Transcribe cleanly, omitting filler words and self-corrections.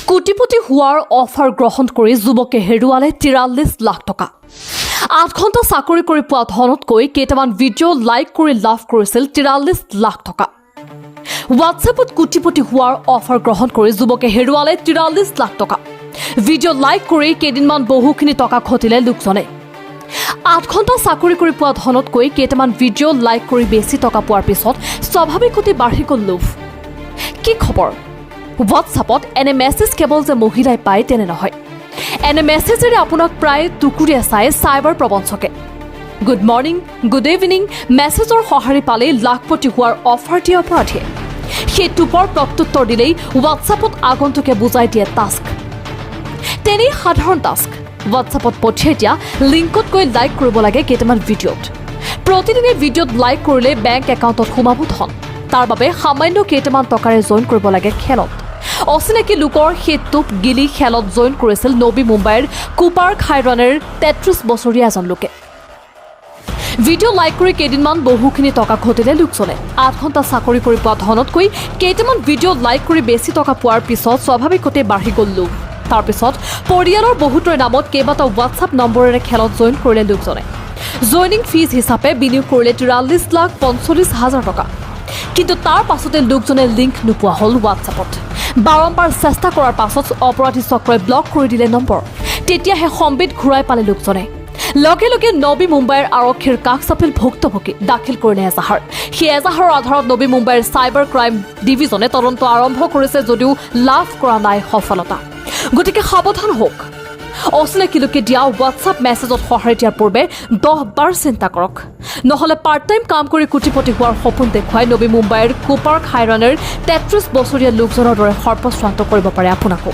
কোটিপতি হোৱাৰ অফাৰ গ্ৰহণ কৰি যুৱকে হেৰুৱালে 43 লাখ টকা। 8 ঘণ্টা চাকৰি কৰি পোৱা ধনতকৈ কেইটামান ভিডিঅ' লাইক কৰি লাভ কৰিছিল 43 লাখ টকা। হোৱাটছএপত কোটিপতি হোৱাৰ অফাৰ গ্ৰহণ কৰি যুৱকে হেৰুৱালে 43 লাখ টকা। ভিডিঅ' লাইক কৰি কেইদিনমান বহুখিনি টকা ঘটিলে লোকজনে। 8 ঘণ্টা চাকৰি কৰি পোৱা ধনতকৈ কেইটামান ভিডিঅ' লাইক কৰি বেছি টকা পোৱাৰ পিছত স্বাভাৱিকতে বাঢ়ি গ'ল লোভ। কি খবৰ? হোৱাটছআপত এনে মেছেজ কেৱল যে মহিলাই পায় তেনে নহয়। এনে মেছেজেৰে আপোনাক প্ৰায় টুকুৰীয়া চাই চাইবাৰ প্ৰবঞ্চকে। গুড মৰ্ণিং, গুড ইভিনিং মেছেজৰ সঁহাৰি পালেই লাখপতি হোৱাৰ অফাৰ দিয়ে অপৰাধীয়ে। সেই টোপৰ প্ৰত্যুত্তৰ দিলেই হোৱাটছআপত আগন্তুকে বুজাই দিয়ে টাস্ক। তেনেই সাধাৰণ টাস্ক। হোৱাটছআপত পঠিয়াই দিয়া লিংকত গৈ লাইক কৰিব লাগে কেইটামান ভিডিঅ'ত। প্ৰতিদিনে ভিডিঅ'ত লাইক কৰিলে বেংক একাউণ্টত সোমাব ধন। তাৰ বাবে সামান্য কেইটামান টকাৰে জইন কৰিব লাগে খেলত। অচিনাকি লোকৰ সেই টোপ গিলি খেলত জইন কৰিছিল নবী মুম্বাইৰ কুপাৰ খাইৰানেৰ 33 বছৰীয়া এজন লোকে। ভিডিঅ' লাইক কৰি কেইদিনমান বহুখিনি টকা ঘটিলে লোকজনে। 8 ঘণ্টা চাকৰি কৰি পোৱা ধনতকৈ কেইটামান ভিডিঅ' লাইক কৰি বেছি টকা পোৱাৰ পিছত স্বাভাৱিকতে বাঢ়ি গ'ল লোভ। তাৰপিছত পৰিয়ালৰ বহুতৰে নামত কেইবাটাও হোৱাটছআপ নম্বৰেৰে খেলত জইন কৰিলে লোকজনে। জইনিং ফিজ হিচাপে বিনিয়োগ কৰিলে 43,45,000 টকা। কিন্তু তাৰ পাছতে লোকজনে লিংক নোপোৱা হ'ল হোৱাটছআপত। বাৰম্বাৰ চেষ্টা কৰাৰ পাছত অপৰাধী চক্ৰই ব্লক কৰি দিলে নম্বৰ। তেতিয়াহে সম্বিত ঘূৰাই পালে লোকজনে। লগে লগে নবী মুম্বাইৰ আৰক্ষীৰ কাষ চাপিল ভুক্তভোগী, দাখিল কৰিলে এজাহাৰ। সেই এজাহাৰৰ আধাৰত নবী মুম্বাইৰ চাইবাৰ ক্ৰাইম ডিভিজনে তদন্ত আৰম্ভ কৰিছে যদিও লাভ কৰা নাই সফলতা। গতিকে সাৱধান হওক। অচিনাকি লোকে দিয়া হোৱাটছআপ মেছেজত সঁহাৰি দিয়াৰ পূৰ্বে 10 বাৰ চিন্তা কৰক। নহ'লে পাৰ্ট টাইম কাম কৰি কোটিপতি হোৱাৰ সপোন দেখুৱাই নবী মুম্বাইৰ কোপাৰ খাইৰানেৰ 33 বছৰীয়া লোকজনৰ দৰে সৰ্বস্বান্ত কৰিব পাৰে আপোনাকো।